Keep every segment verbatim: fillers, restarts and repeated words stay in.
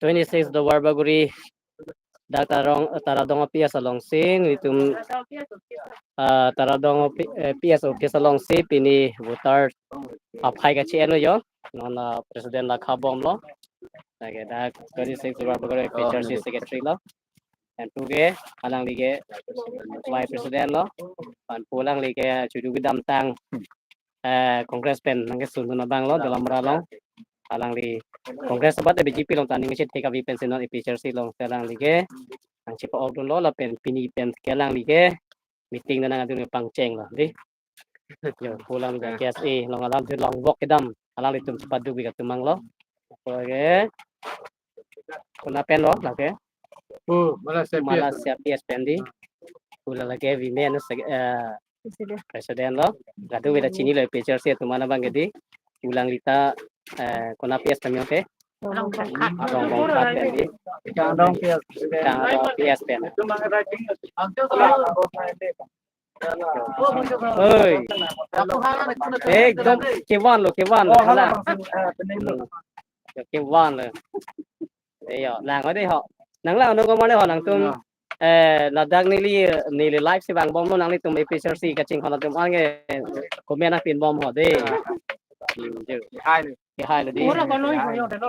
twenty-six Duarbagori, dak Tarong, Taradong P S alongsi, nelitum, ah, Taradong P-, eh, P S office alongsi, pini voter aphai kachi-enlo yo, non, ah, president la khabomlo. Lake dak twenty-six Duarbagori P H R C secretary lo. Anparke, alangli ke vice president lo. Anparke alangli ke chudu kedamtang, eh, Congress pen nangkesun abang lo, Dolamara along. Alangli Congress abat B J P along ta ningje thek avi pensi non A P H R C along alangli ke nangchepa-ok dunlo lapen pini pen ke alangli ke meeting nangadun pangchenglo, dei. Yo, pu alang ke K S A along alam tu long walk kedam, alanglitum chepaduk bi katumang lo. Oke. Konat pen lo, lake? Oh, Malaysia P S. Malaysia P S pen dei. Pu alang lake women sec-, eh, president. President lo. Kadokave ta chinilo A P H R C atum an abang ke dei. Pu alangli ta, eh, konat P S kami, oke? Rongbong Khat. Rongbong Khat pen dei. Kangdong P S. Kangdong P S pen. Oi. Ekdom kevan lo, kevan lo. Oh, hala. Hala. Hmm. Kevan lo. Eyo, lang ode ho. Nanglang non komat ho nangtum. Ya. Eh, ladak neli, neli live si vangbomlo, nanglitum A P H R C kachinghon atum an ke comment nangpinbom ho dei. Hmm, jo. Hai. Kehai lo dei. Ora kono ko yo delo.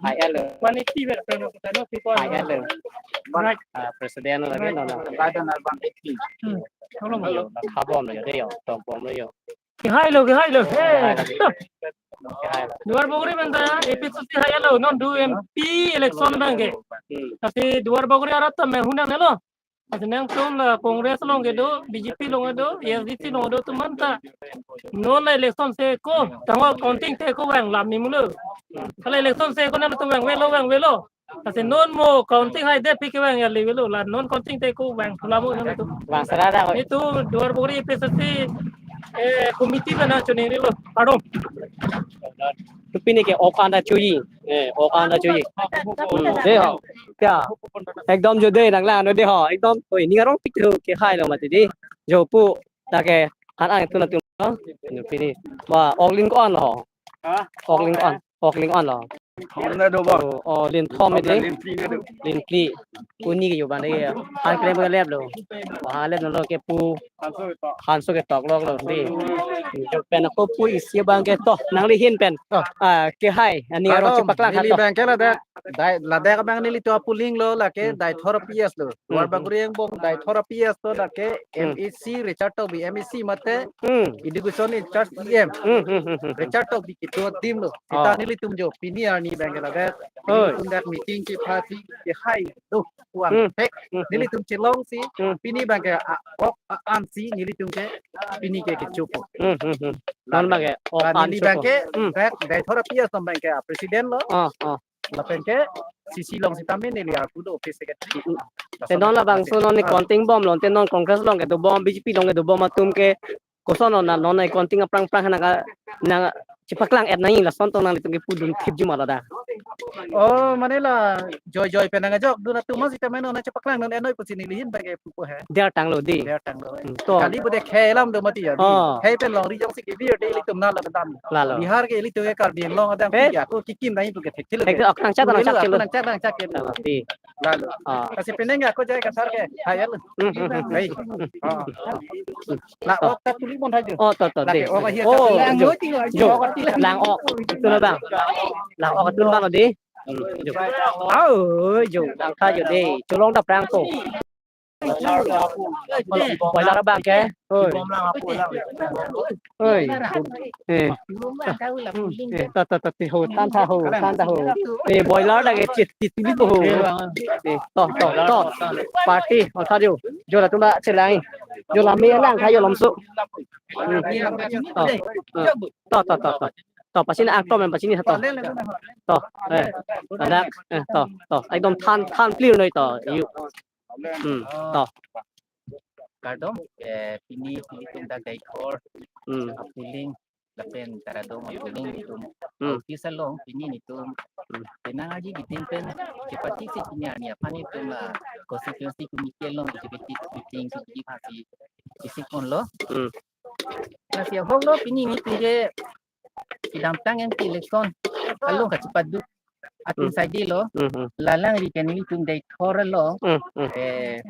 Hai lo. One eighty ber preno kita no people. Hai lo. Right. Ah, president lagi no no. Right on one eighty. Hmm. Hello. Yo, khabomlo yo dei yo, tongbomlo yo. Kehai lo, kehai lo. Hey. Kehai lo. Duarbagori pen ta A P H R C hai lo, non do M P election abang ke. Hmm. Lasi Duarbagori arat ta me hunang lo. Lasi nangtum la Congress along kedo, B J P along kedo, A S D C along kedo atum an ta. Non la election se ko, tangwa counting se ko vang lam ni mulo. Hala election se ko nangtum vangvelo, vangvelo. Lasi non mo counting hai det pi kevang ya levelo, la non counting se ko vang lam mo nangtum. Vang sara da. Itum Duarbagori A P H R C, eh, committee bana chuning rilo. Pardon. Tu pini ke ok anta chuji. Eh, ok anta chuji. Hmm, dei ho. Kya? Ekdom jo dei, nanglang non dei ho. Ekdom, oi, ning arong pik tu kehai lo mati dei. Jo pu, ta ke, han ang tu na tu, no? Pini. Wah, ok ling ko-an lo. Ha? Ok ling ko-an, ok ling ko-an lo. Hom na do ba. Oh, oh, lin thom dei. Lin phli na do. Lin phli. Pu ni ke jo abang dei. Han klem ke lep lo. Wah, lep lo ke pu. Hanso ketok. Hanso ketok lo lo dei. Jo pen ako pu isi abang ke to. Nangli ahin pen. Oh. Ah, kehai. Ani arong chepaklang neli to. Abang ke ladak. Dai, ladak abang nelitum apoling lo, lake, hmm, Deithor P S lo. Hmm, hmm. Duarbagori angbong Deithor P S lo, lake, hmm, M A C Richard Tokbi, M A C mate, hmm, education in charge E M. Hmm, hmm, hmm, hmm, hmm. Richard Tokbi kedo adim lo. Oh. Seta nelitum jo, pini arni abang ke ladak. Oi. Nelitum dak meeting chepha si, kehai do, kuang, hmm, thek. Hmm, hmm. Nelitum chelongsi, hmm, pini abang ke, a, ok, a, an si, nelitum ke, pini ke kechopo. Hmm, hmm, hmm. Non abang ke, oh, la neli abang ke, hmm, Dei-, Deithor P S non abang ke, ah, president lo. Oh, oh. Lapen ke, C C along sitame neli arpu do office secretary. Hmm. Te non labangso non ne counting bomlo, te non Congress along kedobom, B J P along kedobom atum ke, koson non na non ne counting aphrang aphrang nangka, nangchepaklang-et nangji lason tong nanglitum kepudun thipji ma ladak. Oh, mane la joi joi pen nangajokdun atum ma sitame non nangchepaklang non enoi pusi neli ahin abang ke pupo he. Der tanglo dei. Der tanglo. Hmm, to. Kali bude khei alam do mati ya dei. Oh. Khei pen longri jongsi kebir dei ilitum na la betam. Lalo. Bihar ke ilitum ke Karbi Anglong adang, eh? Pi ke ako kikim nangji pu ke thekthelo. Thek ke. Thek, ako nangchak, ako nangchak ke. Thekthelo. Lalo, dei. Lalo. Ah. Kasi penang ako jai kasar ke. Hai, ya lo. Hmm, hmm, hmm. Hai. Ah. La ok ta tuli mon hai jo. Oh, to, to, lake dei. Ok ahi. Oh, ta tuli jo. Jo. Lang ok. Itu lo abang. Lang ok itu abang dei. Hmm, jo. Oh, jo. Lang tha jo dei. Cholong ta prang ko. Boiler abang ke. Oi. Oi. Eh. Eh, ta, ta, ta, ti ho, tan tha ho, tan tha ho. Eh, boiler lake chit, chit, chit ho. Eh, to, to, to. Party, on tha jo. Jo latum ta chelang. Jo la me lang tha jo lomso. Hmm. To. To, to, to, to. To, pachini aktor men pachini ha to. To. Eh. Ladak, eh, to, to. Ekdom than, than clear noi to. You. Hmm, to. Kardom, eh, pini, pini tum dak Deithor, hmm, apoling, lapen Taradong apoling itum. Hmm. Office along, pini nitum. Hmm. Penang aji biting pen, chepati si pini arni aphan itum la constituency committee along executive meeting si pini pasi isi pon lo. Hmm. Lasi ahok lo pini nitum ke kedamtang M P election along kachepaduk. atin Hmm. saidi lo, Hmm, hmm. la alangli ke nelitum Deithor along, Hmm, hmm. eh,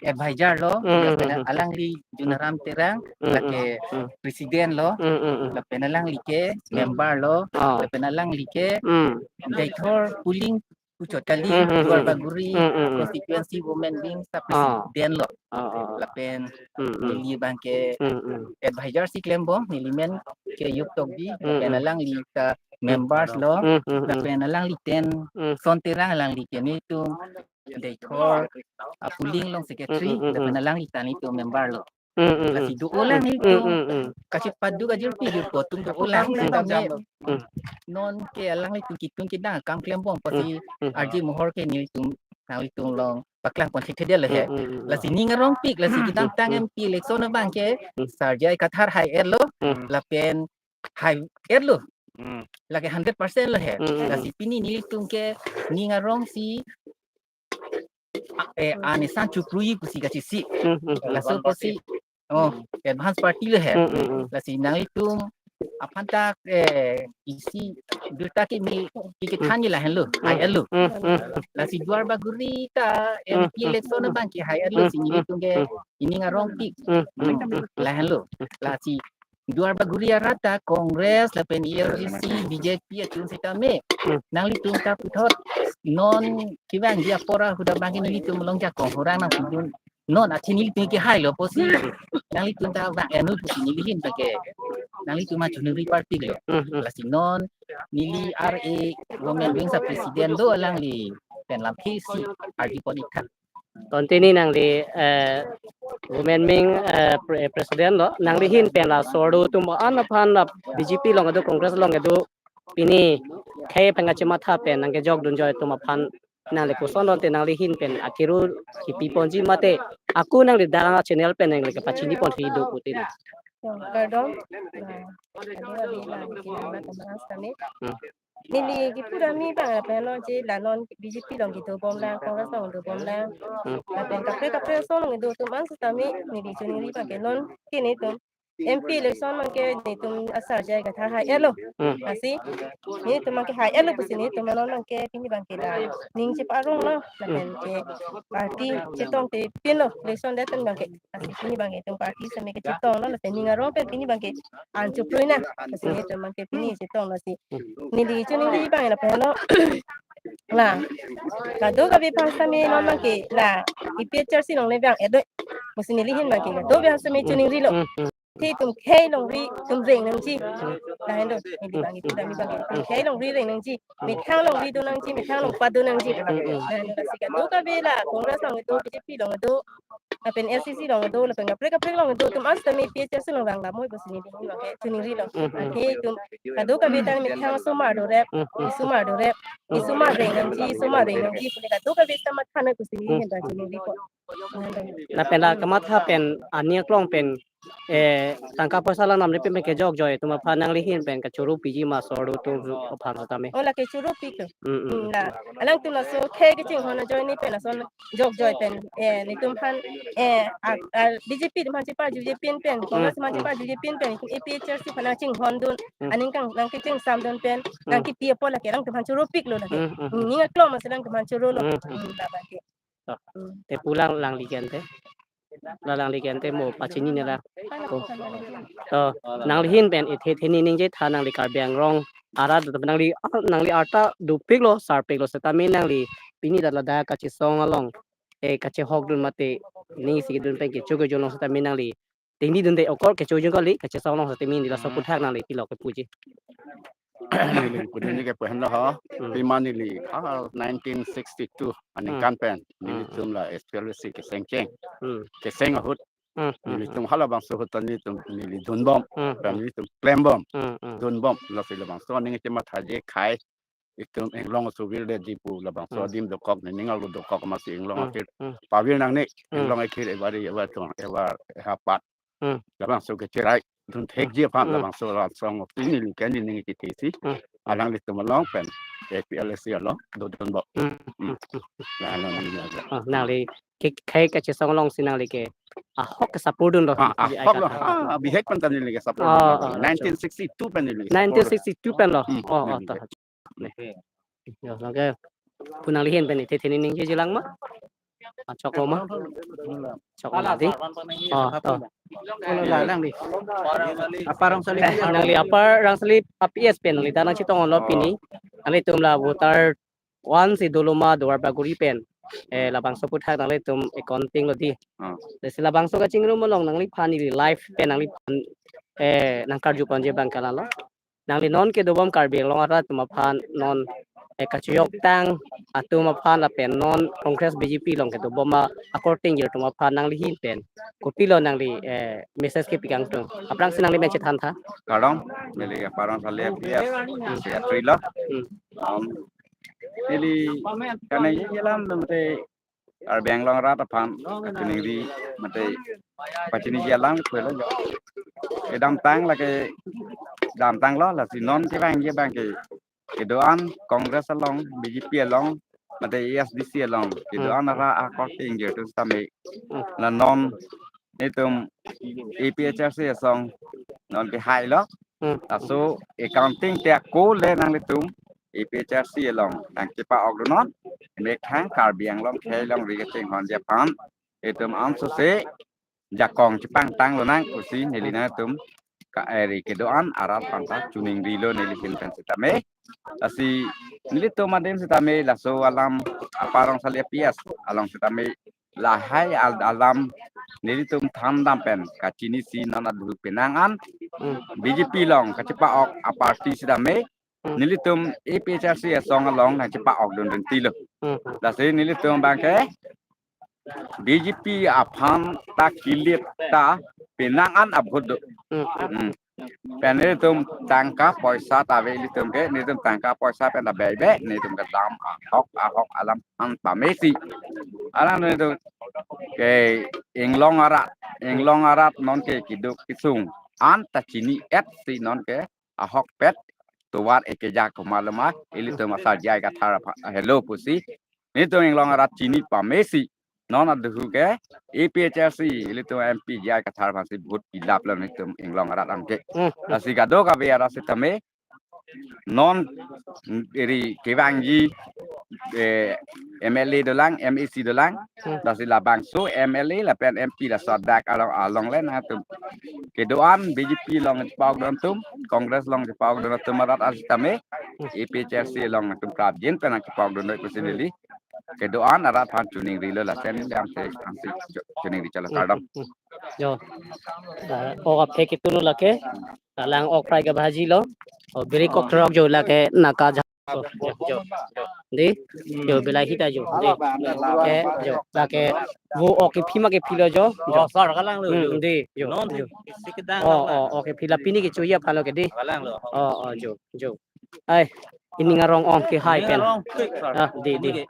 advisor lo, Hmm, hmm, lapen hmm, hmm. alangli Junaram Terang, Hmm, lake hmm, hmm. president lo, Hmm, hmm, hmm. lapen alangli ke Hmm. member lo, Ah. lapen alangli ke Hmm. Deithor polling puchot kali, Hmm, hmm, Duar hmm. Bagori Hmm, hmm, hmm. constituency women wing sa Ah. president lo. Ah, ah, ah. Lapen Hmm, hmm. neli abang ke Hmm, hmm. advisor si klembom, neli men ke Yuk Tokbi, Hmm, lapen hmm. alangli ta members lo, Hmm, hmm, hmm. lapen alangli ten Hmm. Son Terang alangli ke nelitum Deithor a polling along secretary, Hmm, hmm, hmm, lapen hmm. alangli ta nelitum member lo. Hmm, hmm, Lasi hmm. do-olang Hmm, nelitum hmm, hmm. kachepadu kajirpi jirpo atum do-olang Hmm. sitame Hmm. non ke alanglitum kitung kidang akam klembom Hmm. pusi Hmm. arje mohor ke nelitum nanglitum along paklang pon thekthedetlo he. Hmm, hmm, hmm, hmm. Lasi ning arongpik, lasi Hmm. kedamtang Hmm. M P election abang ke Hmm. Sar J I Kathar hai-etlo, Hmm. lapen hai-etlo. Hmm. Lake hundred percent lo he. Hmm, hmm, Lasi hmm. pini nelitum ke ning arong si, a-, eh, anesan chukruji pusi kachesik. Hmm, hmm, hmm. Laso pusi, oh, advance party lo he. Hmm, hmm, hmm. Lasi nanglitum aphan ta, eh, isi birta kimi, ki kethan Hmm. ji lahenlo, Hmm. hai-etlo. Hmm, hmm. Lasi Duar Bagori ta Hmm, M P hmm. election abang ke hai-etlo Hmm, si hmm, nelitum ke hmm. ining arongpik Hmm, hmm, hmm. lahenlo. Lasi Duar Bagori arat ta Congress lapen A R D C, B J P atum sitame. Hmm. Nanglitum ta puthot non kevangji apor ahut abang ke nelitum along jakong hurang nangpidun. Non athe nelitum ke hailo pusi nanglitum ta vang-etnon pusi neli ahin abang ke nanglitum ma chuningri party lo. Hmm, hmm. Lasi non neli R A women wing sa president do alangli pen lamthe si arje pon ik tha. Tangte neli nangli, eh, women wing, eh, pre-, president lo, nangli ahin pen la sordo atum an aphan la B J P along kedo, Congress along kedo, pini khei pen kachematha pen nangkejokdun joi atum aphan nangli koson tangte nangli ahin pen akiru kipi ponji mate ako nangli dak a channel pen nangli kepachini pon si do putin. Yo, kardom. Nah, adu abi lang, kinama teman kami. Hmm. Neli kipu dami abang lapen non je la non B J P along kedobom lang, Congress along kedobom lang. Hmm. Lapen kaprek kaprek ason along kedo atum an sitame neli chuningri abang ke non ke netum M P election abang ke netum a Sar J I Kathar hai-etlo. Hmm. Lasi netum abang ke hai-etlo pusi netum non abang ke pini abang ke la ning chepa-arong lo. Lapen ke party chetong te pinlo election det pen abang ke. Lasi pini abang ke netum party sitame kechetong lo, lapen ning arong pen pini abang ke an chukruina. Lasi netum abang ke pini chetong lo si. Neli chuningri abang lapen lo. La, kadokave aphan sitame non abang ke la A P H L C along le vang-et do pusi neli ahin abang ke kadokave aphan sitame chuningrilo. Hmm, hmm. Athe itum khei longri itum reng nangji. Lahenlo, neli abang ke, neli abang ke itum khei longri reng nangji. Methang longri do nangji, methang along pat do nangji. Hmm, hmm. Lahenlo, lasi kadokave la Congress along kedo, B J P along kedo, lapen S C C along kedo, lapen kaprek kaprek along kedo atum an sitame A P H L C along vang lamoi pusi neli ahin abang ke chuningrilo. Hmm, hmm. Athe itum kadokave ta methang osomar dorep, Hmm, hmm. osomar dorep, Hmm. osomar reng nangji, osomar reng nangji pule kadokave ta matha nang pusi neli Hmm. ahin abang chuningripo. Lapen la kamatha pen aning aklong pen, eh, tangka poisa la namri pen kejok joi atum aphan nangli ahin pen kachoro piji ma sordo atum aphan sitame. Oh, lake choro pik lo. Hmm, hmm. Hmm, la. Alangtum laso khei kachinghon ajoine pen lason jok joi pen, eh, netum aphan, eh, a, a, B J P atum aphan cheparju je pin pen, Congress Hmm, aphan hmm. cheparju je pin pen, A P H L C aphan nangchinghondun, Hmm. aningkan nangkechingsamdun pen, Hmm. nangkipi apot lake alangtum aphan choro pik lo lake. Hmm, hmm, Hmm, hmm. ning aklong masi alangtum aphan chorolo. Hmm, hmm. Hmm, la abang ke. To, Hmm. te pulang alangli ke ante. La alangli ke ante mo pachinine la. To, to, nangli ahin pen ithe theni ningje tha nangli Karbi Anglong arat, nangli, nangli arta dopiklo, sarpiklo sitame nangli pini dak ladak kachesong along, eh, kachehokdun mate ning isi kedun pen kecho kejun along sitame nangli tingni dunde okor kecho jun kali, kachesong along sitame neli laso Hmm. aputhak nangli pilo kepuji. Neli pudun ni ke pu henlo ho. Hmm. Pima neli, ah, nineteen sixty-two aningkan Hmm. pen Hmm. nelitum la S P L C keseng cheng. Hmm. Keseng ahut. Hmm, hmm, Nelitum hmm. halabangso ahut ta nelitum neli dunbom. Hmm, Pen hmm. nelitum klembom. Hmm, hmm. Dunbom. Lasi labangso aning chemathaji khei. Itum inglong suvirdet ji pu labangso Hmm. adim dokok ne, ning arlo dokok masi inglong Hmm, akhir. hmm. Pavir nangne, Hmm. inglong akhir evari evar tung, evar ehapat. Hmm. Labangso kecherai dun thekji aphan Hmm. labangso langsong pini neli ke neli ning kithesi. Hmm. Alanglitum along pen A P L C along dodunbom. Hmm. Hmm. Hmm. Lahenlo neli aja. Oh, nangli ke khei kachesong along si nangli ke ahok ke support dunlo. Ah, Iya, ahok lo. Kata. Ah, bihek pen ta neli ke support Oh, dunlo. oh, oh. Nineteen sixty-two pen neli ke support. Nineteen sixty-two pen lo. Hmm. Oh, oh, Neli to. ke. Ne. Yo, lake pu nangli ahin pen ithe thini ningje jilang ma? Achok lo ma? Chok lo di. Oh, to. Apa Rangsali? Eh, nangli Apa Rangsali a P S pen nangli ta nangchetong lo pini. Nanglitum la voter one si dolo ma Duarbagori pen. Eh, labangso aputhak nanglitum accounting lo di. Ah. Lasi labangso kachingrum along nangliphan ili live pen nangliphan, eh, nangkarju ponji abang ke la lo. Nangli non kedobom Karbi Anglong arat atum aphan non, eh, kachojoktang atum aphan lapen non Congress B J P along kedobom a-korte ingjir atum aphan nangli ahin pen kopilo nangli, eh, message kepi kangtung? Aphrangsi nangli men chethan tha. Kardom, neli Apa Rangsali a P S, hmm, si atri lo. Hmm. Um, neli kanai yelam mate Karbi Anglong arat aphan kachiningri mate pachiniji alam ke lo. Kedamtang lake damtang lo, lasi non kevangji abang ke kedo-an Congress along, B J P along, mate A S D C along kedo-an arat a-korte ingjir atum sitame, hmm, la non nelitum A P H L C asong non kehai lo. Hmm. Laso accounting te ako le nanglitum A P H L C along nangchepa-ok dun non. Methang Karbi Anglong khei longri kachinghonji aphan itum ansose jakong chepangtang lonang pusi neli nangtum ka eri kedo-an arat aphan ta chiningri lo neli ahin pen sitame. Lasi nelitum adim sitame laso alam Apa Rangsali a P S along sitame lahai al-, alam nelitum thandam pen kachinisi non aduk penang an, hmm, B J P along kachepa-ok a-party sitame, hmm, nelitum A P H L C asong along nangchepa-ok dun rinti lo. Hmm. Lasi nelitum abang ke B J P aphan ta kilit ta penang an a-vote do. Hmm. Hmm. Pen nelitum tangka poisa ta ave ilitum ke, nelitum tangka poisa pen ta bebe, nelitum kedam ahok ahok alam an pamesi. Alang nelitum ke inglong arat, inglong arat non ke keduk kesung an ta chini-et si non ke ahokpet tovar ekeja komat lo ma, ilitum asar J I Kathar aphan helo pusi nelitum inglong arat chini pamesi. Non aduhu ke A P H L C ilitum M P J I Kathar aphansi vote pilap lo nelitum inglong arat anke. Hmm. Lasi kadokave arat sitame non eri kevangji, eh, M L A dolang, M A C dolang. Hmm. Lasi labangso M L A lapen M P laso adak along, along le nangtum kedo-an B J P along chepa-ok dun atum, Congress along chepa-ok dun atum arat sitame, hmm, A P H L C along nangtum prapjin pen nangchepa-ok dun noi pusi neli kedo-an arat aphan chiningri lo, lapen jam se ang si chiningri chalo. Hmm, kardom. Hmm, hmm. Jo. Ah, ok aphi ketun lo lake. Alang ok fry kebhaji lo. Oh, biri kok throk jo lake naka ja. Jo, jo, jo. Di, jo, bilai hita jo. Di. Ke, jo, lake vo ok kephi ma kephi lo jo. Jo. Oh, sar kalang lo, hmm, jo. Di, jo, non jo. Isi kedang. Oh, kalang. Oh, ok kephi la pini kechoji aphan lo ke di. Kalang lo. Oh, oh, jo, jo. Ai, ining arong ong kehai pen. Ining arong, fix, sir. Ah, di, di.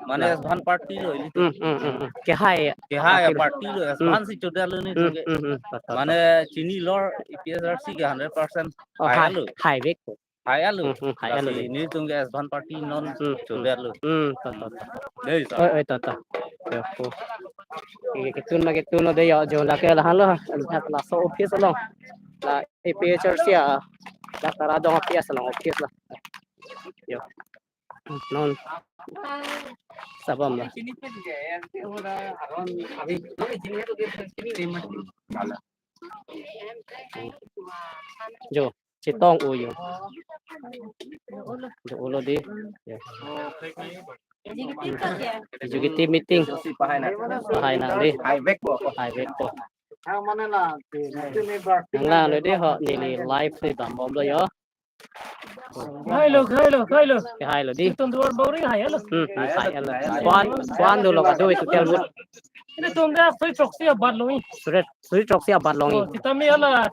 Mane, ah, S one party lo, ilitum. Hmm, hmm, hmm, hmm. Kehai. Kehai party lo, hmm, S one si chodet lo nelitum ke. Hmm, hmm, hmm. Mane, chini lor A P H L C ke hundred percent. Oh, hai, hai lo. Haivek po. Hai lo. Hmm, hmm, hai lo. Lasi nelitum ke S one party non, hmm, chodet lo. Hmm, to, to, to. Dei, sir. Oi, oi, to, to. Yo, po. Ke, ketun ma ketun lo dei yo, jo lake lahan lo, laso office along. La A P H L C a, la Taradong a P S along office la. Yo. Non. Sabam la. Jo, chetong o jo. Jo, ulo di. Yo. Executive meeting. Pahai nang di. Haivek po. Haivek po. Nang lang lo di ho, neli live si dambom lo yo. Hai lo, hai lo, hai lo. Ke hai lo di. Itum Duarbagori hai lo. Hmm, hmm, hai lo. Kuan, kuan dolo kado itu tel but. Ilitum dak suri throksi abat lo i. Suri, suri throksi abat long i. Oh, sitame hala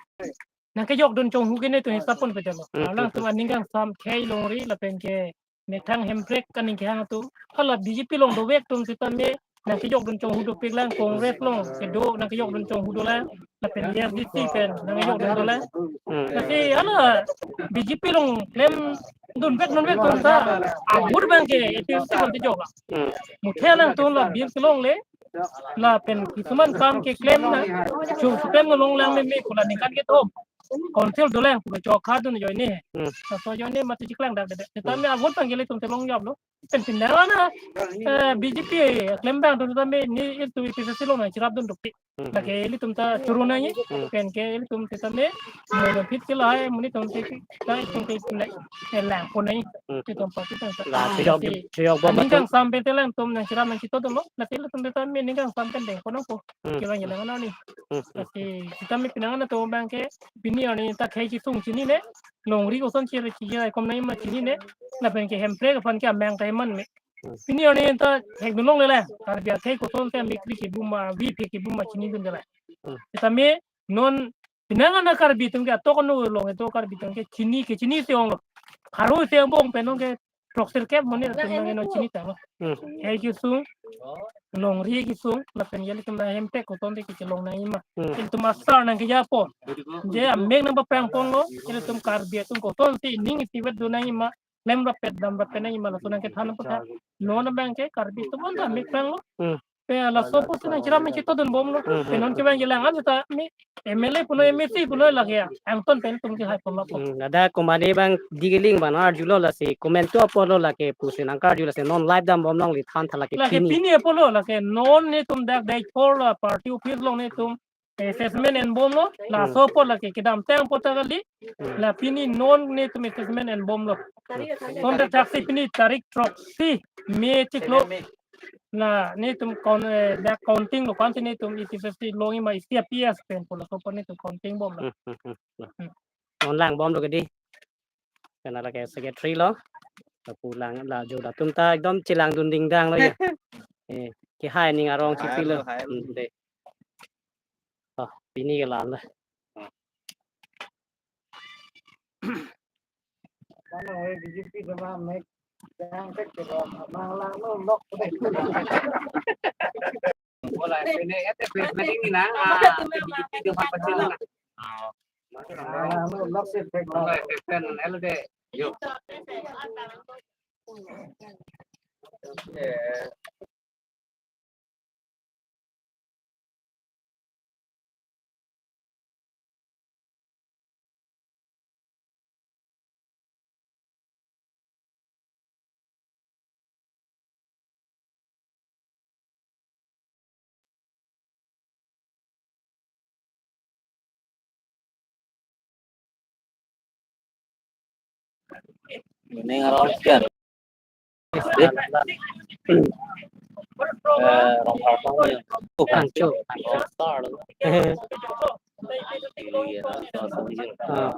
nangkejok dun chonghu ke netum hisap pon pejalo. Hmm, hmm, hmm. Alangtum aning kangsam khei longri lapen ke methang Hemprek kaning kehang atum. Hala B J P along dovek atum sitame nangkejok dun chonghu dopik lang, Congress along kedo nangkejok dun chonghu dolang, lapen A S D C pen nangkejok dun dolang. Hmm. Lasi hala B J P along klem dunvek nonvek atum ta a-vote abang ke A P H L C along kejok la. Hmm. Muthe alangtum la bill kelongle, lapen kisuman kam keklem na, chu suprem nalong lang meme pu la ningkan kethom. council dolang pu chokha dun ajoine. Hmm. Laso ajoine mati chiklang dak dede. Seta Hmm. me a-vote abang ke ilitum te longjaplo. Pen pinda na, eh, B J P klem abang tu seta me ne ilitum A P H L C along nangcherap dun dukti. Hmm. Lake ilitum ta choro nangji, Hmm. pen ke ilitum seta me, mo phit ke lahai, monit atum te ta itum te pun nai, eh, lang pon nai, Hmm. itum party ta. La, sejok, Lasi, sejok ba aning batum. Kangsam pen te lang atum nangcherap nangchetok dunlo, lasi ilitum seta me aning kangsam pen dengpon nangpo, Hmm. kevang jelang ano ni. Hmm. Lasi, seta me pinang ana atum abang ke, pini arni ta khei kesung chinine, longri koson chiri chiri ai kom nangji ma chinine, lapen ke hemprek aphan ke amang ta man me. Hmm. Pini arni ta thekdun longle le, Karbi akhei koson si amekri kebu ma, vi phe kebu ma chinidunde le. Hmm. Seta me non pinang ana Karbi atum ke atok ano along eto Karbi atum ke chini kechini si onglo. Pharo si angbong pen non ke throksirkep monit atum nang non chinitanglo. Hmm. Khei kesung, longri kesung, lapen ke ilitum ta hemprek koson si kechelong nangji ma. Hmm. Ilitum asar nangkejapo. Je amek nangpaprang ponlo, ilitum Karbi atum koson si ning isivet dun nangji ma. Klem rapet dam rapet nangji ma laso nangkethan apotha. Non abang ke Karbi atum anta amek pranglo. Hmm. Pe laso apotsi nangcherap nangchetok dunbomlo. Hmm, hmm, Pe non hmm. kevang jelang an seta me M L A pulo M A C pulo lake ya. Angton pen atum kehai ponlo po. Hmm, ladak komatne abang Digiling abang arjulo lasi comment tu apotlo lake pusi nangkarju lasi non live dambom longle than tha lake Lake pini. Pini apotlo lake non netum dak dai por la party office along netum assessment enbomlo, laso Hmm. apot lake kedamtang apot ta kali, Hmm. la pini non netum assessment enbomlo. Sonte thaksi pini tarik throksi May chiklo. La netum count, eh, dak counting lo, counting netum isi fifty longji ma isi P S pen pu laso apot netum counting bomlo. Hmm, hmm, hmm, hmm. Hmm. Non langbomlo kedi. Kana lake secretary lo. Lapu lang la jo latum ta ekdom chelangdun dingdanglo ya. Eh, kehai ning arong si Hai pilo. lo, hai lo. Hmm, de. Oh, pini ke la-an lo. Mano, eh, B J P sama mek yang tek ke ba, mang lang lo lok deh. Bola, ini ya, teh, press meeting ni na, ah, B J P ke empat persen na. Mang lang lo lok sih, tek Bola, lo. F F N, L D. Yuk. Eh, Ini ngarong sekian. Eh, rong parpang ni. Oh, Pangcho. Rong star lo. Iya, rong star lo. Ah.